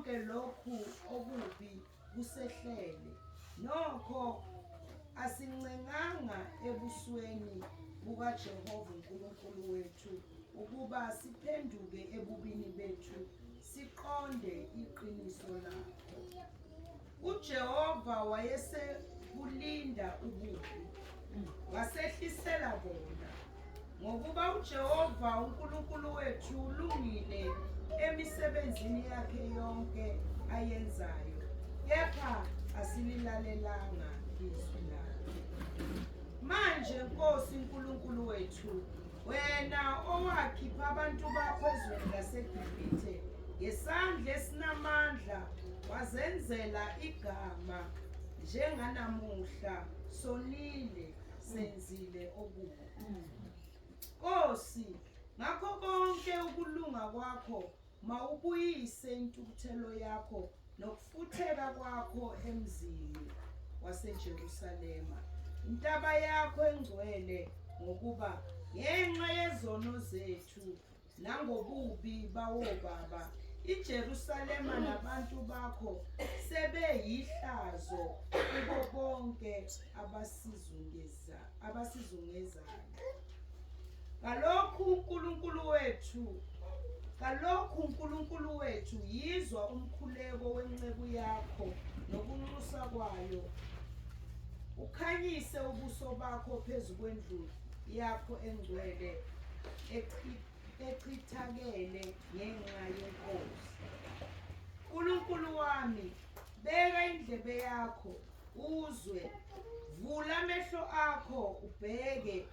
Konke lokhu okubi kusehlele, nokho asincenganga ebusweni bukaJehova uNkulunkulu wethu ukuba siphenduke ebubini bethu siqonde iqiniso lakho. UJehova wayesekulinda ububi, wasehlisela bona, ngokuba uJehova uNkulunkulu wethu ulungile emisebenzini yakhe yonke ayenzayo, kepha asililalelanga izwi lakhe. Manje Nkosi Nkulunkulu wethu, wena owakhipha abantu bakho ezweni laseGibhithe ngesandla esinamandla wazenzela igama njenganamuhla sonile senzile okubi. Nkosi, ngakho konke ukulunga kwakho mawubuyise intukuthelo yakho nokufutheka kwakho emzini waseJerusalema, intaba yakho engcwele, ngokuba ngenxa yezono zethu nangobubi bawobaba iJerusalema nabantu bakho sebeyihlazo kubo bonke abasizungeza abasizungezayo. Kalokhu uNkulunkulu wethu kalokhu uNkulunkulu wethu yizwa umkhuleko wenceku yakho nokunxusa kwayo ukhanyise ubuso bakho phezu kwendlu yakho engcwele echithakele ngenxa yenkosi. Nkulunkulu wami, beka indlebe yakho uzwe, vula amehlo akho ubheke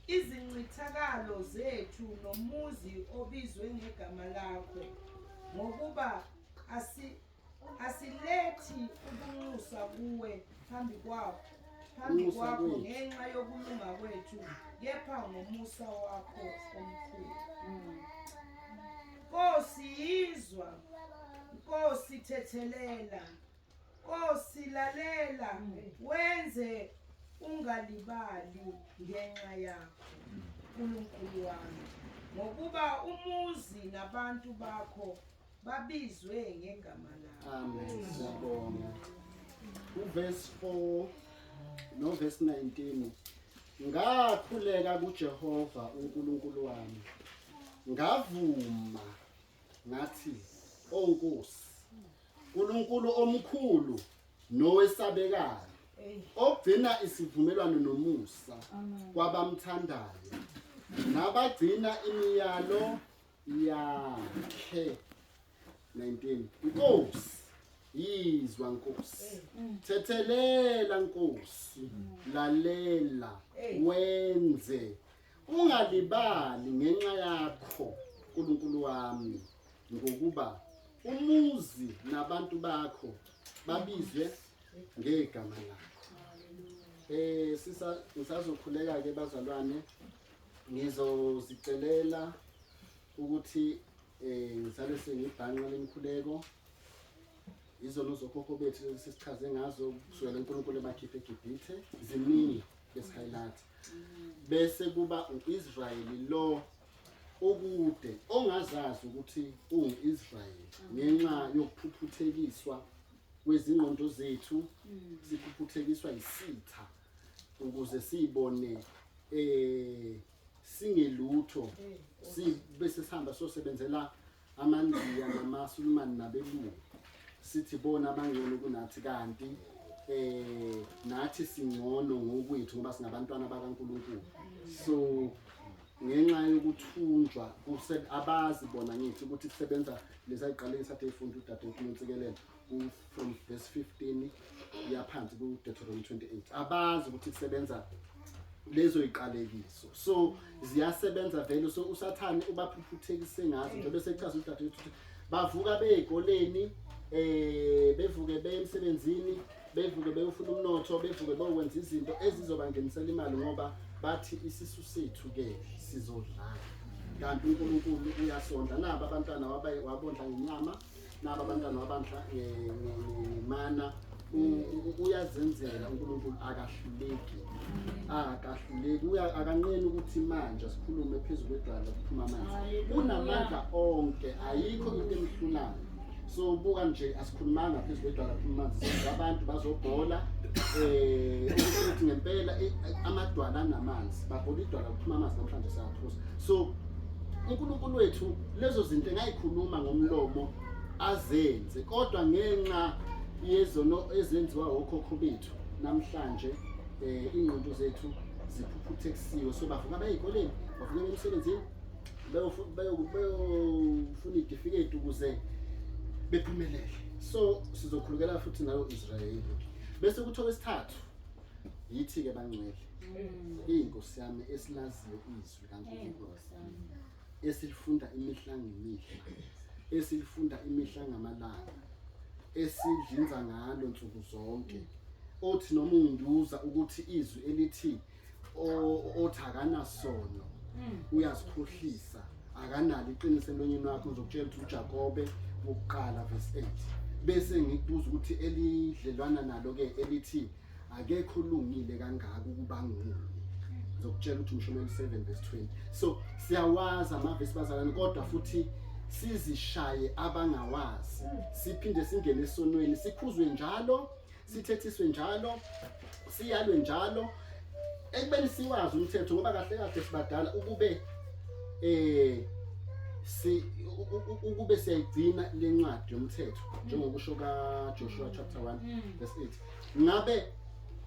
izincithakalo zethu nomuzi obizwe ngegama lakho, ngokuba asi Asilethi ukunxusa kuwe phambi kwakho phambi Umusa kwakho kwethu. ngenxa yokulunga kwethu kepha ngomusa wakho omkhulu. Nkosi yizwa, Nkosi thethelela, Nkosi lalela wenze ungalibali ngenxa yakho Nkulunkulu wami ngokuba umuzi nabantu bakho babizwe ngegama lakho. Amen. Siyabonga. Uverse 4 no verse 19. Ngakhuleka kuJehova uNkulunkulu wami. Ngavuma ngathi, "O Nkosi, uNkulunkulu omkhulu nowesabekayo, ogcina isivumelwano nomusa kwabamthandayo nabagcina imiyalo yakhe 19 Nkosi yizwa Nkosi thethelela Nkosi lalela wenze ungalibali ngenxa yakho uNkulunkulu wami ngokuba umuzi nabantu bakho babizwe ngegama lakho. Eh sisa ngisazokhuleka ke bazalwane Ngizozicelela ukuthi eh ngisale sengibhanqa lemikhuleko izono zokhokho bethu sesichaze ngazo kusukela uNkulunkulu ebakhiphe eGibhithe ziningi besihighlight bese kuba uIsrayeli lo okude ongazazi ukuthi unguIsrayeli ngenxa yokuphuphuthekiswa kwezingqondo zethu siphuphuthekiswa isitha ukuze siyibone eh singelutho si bese sihamba sosebenzela amandiya namasulumane nabelungu sithi bona abangcono kunathi kanti eh nathi singcono ngokwethu ngoba singabantwana bakaNkuluNkulu so ngenxa yokuthunjwa abazi bona ngithi ukuthi kusebenza lesayiqale ngisathi ifunda udadewethu uNontsikelelo from verse 15 yaphansi ku Deuteronomy 28 abazi ukuthi kusebenza lezo iqalekiso so ziyasebenza vele so usathane ubaphuphuthekise ngazo njengoba sechaza udadewethu ukuthi bavuka beyikoleni eh bevuke beye emsebenzini bevuke beyofuna umnotho bevuke beyokwenza izinto ezizobangenisela imali ngoba bathi isisu sethu ke sizodlala kanti uNkulunkulu uyasondla naba abantwana wabondla ngenyama naba abantwana wabandla ngemana uyazenzela uNkulunkulu akahluleki akahluleki akanqeni ukuthi manje sikhulume phezu kwedwala kuphuma amanzi unamandla onke ayikho into emhlulayo So buka nje, asikhulumanga phezu kwedwala phuma amanzi, siza abantu bazobhola ukuthi ngempela amadwala anamanzi, babhola idwala kuphuma amanzi, namhlanje siyaphuza. So uNkulunkulu wethu lezo zinto engayikhuluma ngomlomo azenze, kodwa ngenxa yezono ezenziwa okhokho bethu namhlanje ingqondo zethu ziphuphuthekisiwe. So bavuka bayeyikoleni, bavuka emsebenzini, beyofuna itifiketi ukuze bephumelele. So sizokhulukela futhi nayo Israyeli. Bese kuthi okwesithathu yithi-ke bangcwele, iy'nkosi yami esilaziyo izwi kaNkulunkulu, esilifunda imihla ngemihla, esilifunda imihla ngamalanga, esidlinza ngalo nsuku zonke, othi noma ungibuza ukuthi izwi elithi othi akanasono uyazikhohlisa, akanalo iqiniso emlonyeni wakhe, uzokutshela ukuthi uJakobe wokuqala verse 8. Bese ngikubuza ukuthi elidlelwana nalo-ke elithi akekho olungile kangaka ukuba nguye, ngizokutshela ukuthi uMshumayeli 7 verse 20. So siyawazi amavesi bazalwane, kodwa futhi sizishaye abangawazi, siphinde singene esonweni, sikhuzwe njalo, sithethiswe njalo, siyalwe njalo ekubeni siwazi umthetho, ngoba kahle kahle sibadala ukube si ukube siyayigcina lencwadi yomthetho njengokusho kaJoshua chapter 1 verse 8, ngabe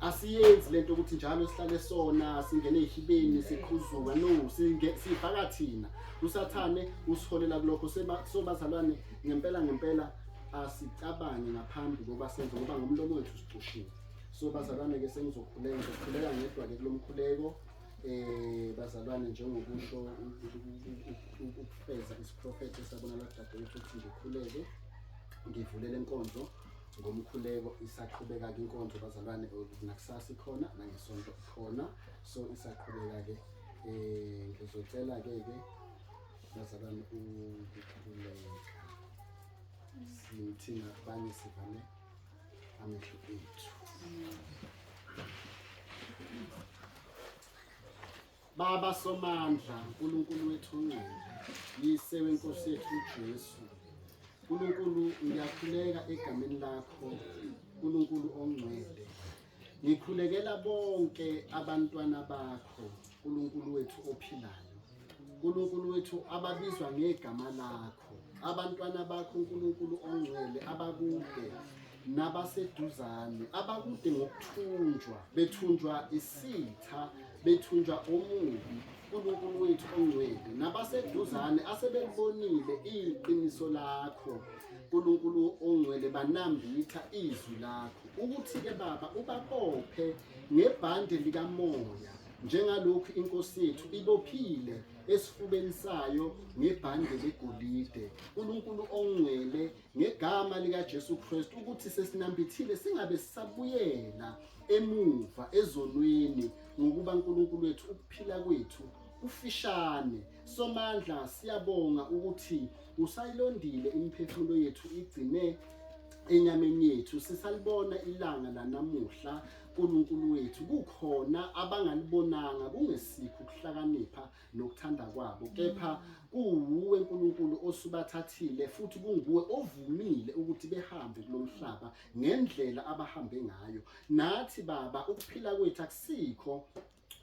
asiyenzi lento ukuthi njalo sihlale sona singene ezihibeni siqhuzuka. No, sifaka thina, usathane usiholela kulokho. Sobazalwane, ngempela ngempela asicabange ngaphambi kokuba senze, ngoba ngomlomo wethu sicushiwe. So bazalwane ke, sengizokhuleka, ngizokhuleka ngedwa ke kulomkhuleko bazalwane, njengokusho ukufeza isiprofetho esabonakala kudadewethu ukuthi ngikhuleke ngivulele inkonzo ngomkhuleko. Isaqhubeka-ke inkonzo bazalwane, nakusasa ikhona, nangesonto ikhona, so isaqhubeka-ke. Ngizocela-ke ke bazalwane ukukhuleka, thina abanye sivale amehlo ethu. Baba Somandla, uNkulunkulu wethu ongcwele, Yise wenkosi yethu uJesu, uNkulunkulu, ngiyakhuleka egameni lakho, uNkulunkulu ongcwele. Ngikhulekela bonke abantwana bakho, uNkulunkulu wethu ophilayo, uNkulunkulu wethu ababizwa ngegama lakho, abantwana bakho uNkulunkulu ongcwele, abakude nabaseduzane, abakude ngokuthunjwa, bethunjwa isitha, bethunjwa omubi, uNkulunkulu wethu ongcwele, nabaseduzane asebelibonile iqiniso lakho, uNkulunkulu ongcwele, banambitha izwi lakho, ukuthi-ke Baba ubabophe ngebhande likamoya njengalokhu inkosi yethu ibophile esifubeni sayo ngebhande legolide, uNkulunkulu ongcwele, ngegama likaJesu Kristu, ukuthi sesinambithile singabe sisabuyela emuva ezonweni, ngokuba uNkulunkulu wethu ukuphila kwethu kufishane. Somandla, siyabonga ukuthi usayilondile imiphefumulo yethu, igcine enyameni yethu, sisalibona ilanga lanamuhla. uNkulunkulu wethu, kukhona abangalibonanga, kungesikho ukuhlakanipha nokuthanda kwabo, kepha kuwuwe uNkulunkulu osubathathile, futhi kunguwe ovumile ukuthi behambe kulomhlaba ngendlela abahambe ngayo. Nathi Baba, ukuphila kwethu akusikho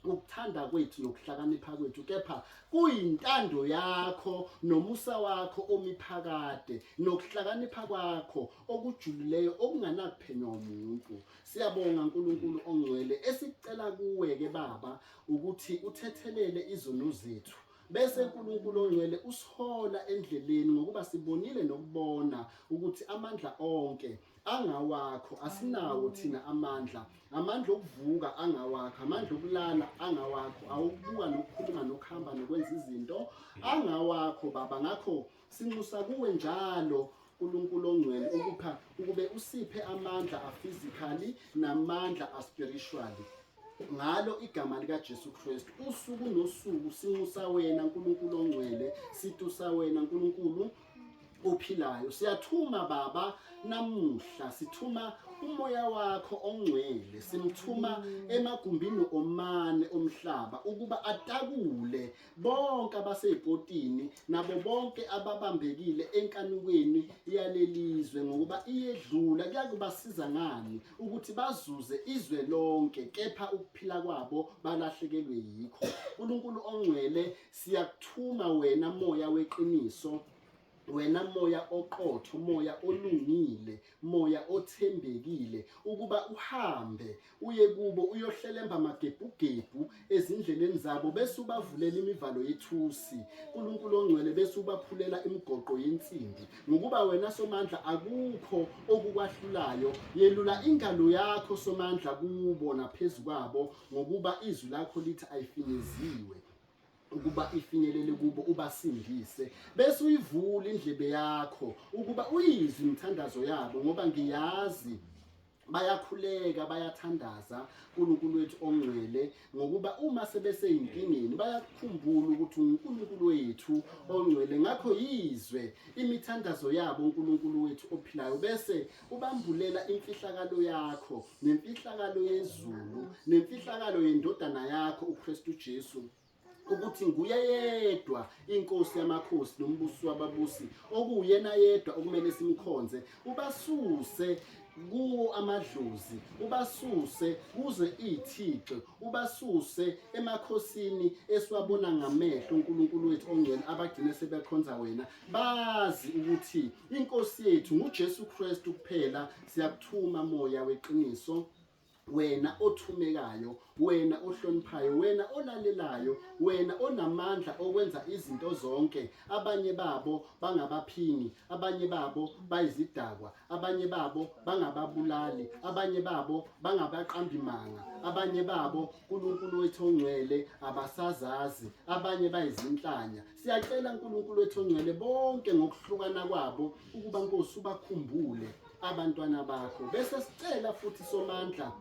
ukuthanda kwethu nokuhlakanipha kwethu, kepha kuyintando yakho nomusa wakho omiphakade nokuhlakanipha kwakho okujulileyo okunganakuphenywa umuntu. Siyabonga uNkulunkulu ongcwele. Esicela kuwe ke Baba ukuthi uthethelele izono zethu, bese uNkulunkulu ongcwele usihola endleleni, ngokuba sibonile nokubona ukuthi amandla onke angawakho, asinawo thina amandla. Amandla okuvuka angawakho, amandla okulala angawakho, awukubuka nokukhuluma nokuhamba nokwenza izinto angawakho Baba. Ngakho sinxusa kuwe njalo uNkulunkulu ongcwele ukupha ukube usiphe amandla aphysically namandla aspiritually ngalo igama likaJesu Kristu. Usuku nosuku sinxusa wena uNkulunkulu ongcwele, situsa wena uNkulunkulu ophilayo. Siyathuma Baba namuhla, sithuma umoya wakho ongcwele, simthuma emagumbini omane omhlaba ukuba atakule bonke abasey'potini nabo bonke ababambekile enkanukweni. yalelizwe ngokuba iyedlula. Kuyakubasiza ngani ukuthi bazuze izwe lonke kepha ukuphila kwabo balahlekelwe yikho? uNkulunkulu ongcwele, siyakuthuma wena moya weqiniso, wena moya oqotho, moya olungile, moya othembekile, ukuba uhambe uye kubo uyohlelemba amagebhugebhu ezindleleni zabo, bese ubavulela imivalo yethusi, uNkulunkulu ongcwele, bese ubaphulela imigoqo yensimbi, ngokuba wena Somandla akukho okukwahlulayo. Yelula ingalo yakho Somandla kubo naphezu kwabo, ngokuba izwi lakho lithi ayifinyeziwe ukuba ifinyelele kubo, ubasindise, bese uyivula indlebe yakho ukuba uyizwe imithandazo yabo, ngoba ngiyazi bayakhuleka, bayathandaza uNkulunkulu wethu ongcwele, ngokuba uma sebeseyinkingeni bayakukhumbula ukuthi uNkulunkulu wethu ongcwele. Ngakho yizwe imithandazo yabo uNkulunkulu wethu ophilayo, bese ubambulela imfihlakalo yakho nemfihlakalo yezulu nemfihlakalo yendodana yakho uKristu Jesu, ukuthi nguye yedwa inkosi yamakhosi nombusi wababusi, okuwuyena yedwa okumele simkhonze. Ubasuse kuwo amadlozi, ubasuse kuze ithixo, ubasuse emakhosini esiwabona ngamehlo, uNkulunkulu wethu ongcwele, abagcine sebekhonza wena, bazi ukuthi inkosi yethu nguJesu Kristu kuphela. Siyakuthuma moya weqiniso, wena othumekayo, wena ohloniphayo, wena olalelayo, wena onamandla okwenza izinto zonke. Abanye babo bangabaphingi, abanye babo bayizidakwa, abanye babo bangababulali, abanye babo bangabaqambimanga, abanye babo, uNkulunkulu wethu ongcwele, abasazazi, abanye bayizinhlanya. Siyacela uNkulunkulu wethu ongcwele, bonke ngokuhlukana kwabo, ukuba Nkosi ubakhumbule abantwana bakho. Bese sicela futhi Somandla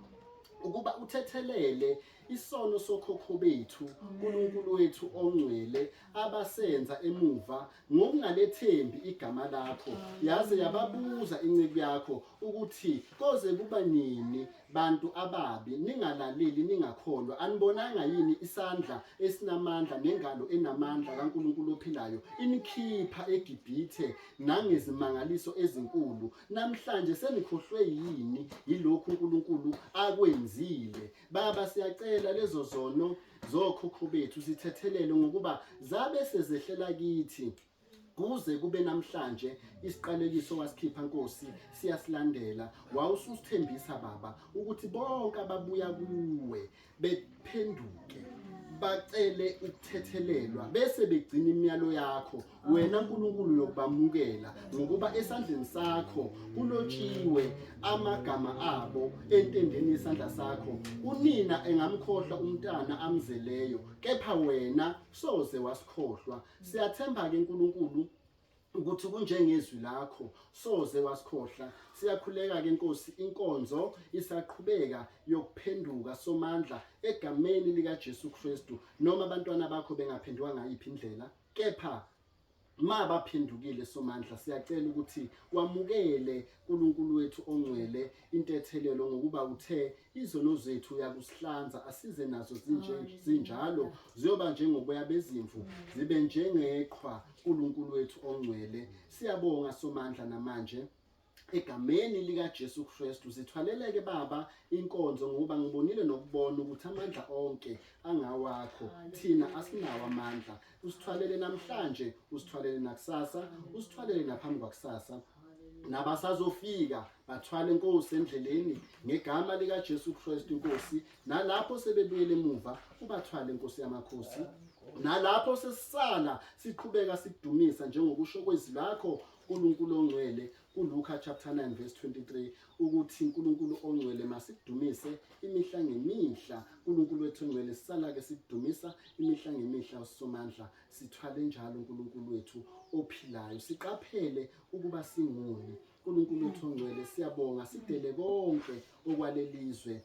ukuba uthethelele isono sokhokho bethu, uNkulunkulu wethu ongcwele, abasenza emuva ngokungalethembi igama lakho. Yaze yababuza inceku yakho ukuthi koze kuba nini bantu ababi ningalaleli ningakholwa? Anibonanga yini isandla esinamandla nengalo enamandla kaNkulunkulu ophilayo inikhipha eGibhithe nangezimangaliso ezinkulu? Namhlanje senikhohlwe yini yilokhu uNkulunkulu akwenzile? Baba, siyacela lezo zono zokhokho bethu sithethelele, ngokuba zabe sezehlela kithi kuze kube namhlanje. Isiqalekiso wasikhipha Nkosi siyasilandela. Wawususithembisa Baba ukuthi bonke ababuya kuwe bephenduke bacele ukuthethelelwa bese begcina imiyalo yakho, wena Nkulunkulu yokubamukela, ngokuba esandleni sakho kulotshiwe amagama abo, entendeni yesandla sakho. Unina engamkhohlwa umntana amzeleyo, kepha wena soze wasikhohlwa. Siyathemba ke Nkulunkulu ukuthi kunjengezwi lakho, soze wasikhohla. Siyakhuleka ke Nkosi, inkonzo isaqhubeka yokuphenduka Somandla, egameni lika Jesu Kristu. Noma abantwana bakho bengaphenduka ngayiphi indlela, kepha mabaphendukile Somandla, siyacela ukuthi wamukele uNkulunkulu wethu ongcwele intethelelo, ngokuba uthe izono zethu uyakusihlanza asize nazo zinje zinjalo, ziyoba njengoboya bezimvu, zibe njengeqhwa, uNkulunkulu wethu ongcwele. Siyabonga Somandla namanje egameni lika Jesu Kristu. Zithwaleleke Baba inkonzo, ngoba ngibonile nokubona ukuthi amandla onke angawakho, thina asinawo amandla. Usithwalele namhlanje, usithwalele nakusasa, usithwalele naphambi kwakusasa, nabasazofika bathwale Nkosi endleleni, ngegama lika Jesu Kristu Nkosi. Nalapho sebebuyele emuva ubathwale Nkosi yamakhosi, nalapho sesisala siqhubeka sikudumisa njengokusho kwezwi lakho uNkulunkulu ongcwele kuLuka chapter 9 verse 23, ukuthi uNkulunkulu ongcwele masikudumise imihla ngemihla. uNkulunkulu wethu ongcwele, sisala ke sikudumisa imihla ngemihla uSomandla. Sithwale njalo uNkulunkulu wethu ophilayo, siqaphele ukuba singoni, uNkulunkulu wethu ongcwele. Siyabonga, sidele konke okwalelizwe,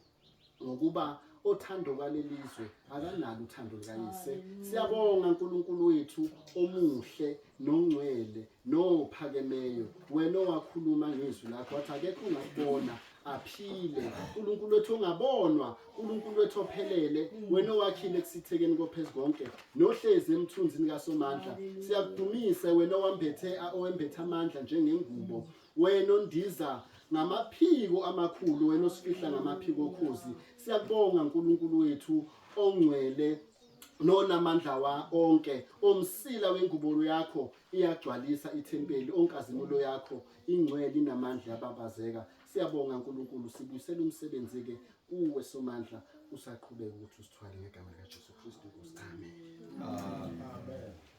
ngokuba othando kwalelizwe akanalo uthando lukayise. Siyabonga uNkulunkulu wethu omuhle nongcwele nophakemeyo, wena owakhuluma ngezwi lakho wathi akekho ongakubona aphile. uNkulunkulu wethu ongabonwa, uNkulunkulu wethu ophelele, wena owakhile ekusithekeni kophezu konke nohlezi emthunzini kaSomandla. Siyakudumisa wena owambethe owembethe amandla njengengubo, wena ondiza ngamaphiko amakhulu, wena osifihla ngamaphiko okhozi. Siyakubonga uNkulunkulu wethu ongcwele nonamandla wa onke, omsila wengubo yakho iyagcwalisa ithempeli, onkazimulo yakho ingcwele inamandla yababazeka. Siyabonga uNkulunkulu, sibuyisela umsebenzi ke kuwe Somandla, usaqhubeka ukuthi usithwale ngegama likaJesu Kristu Nkosi. Amen. Amen.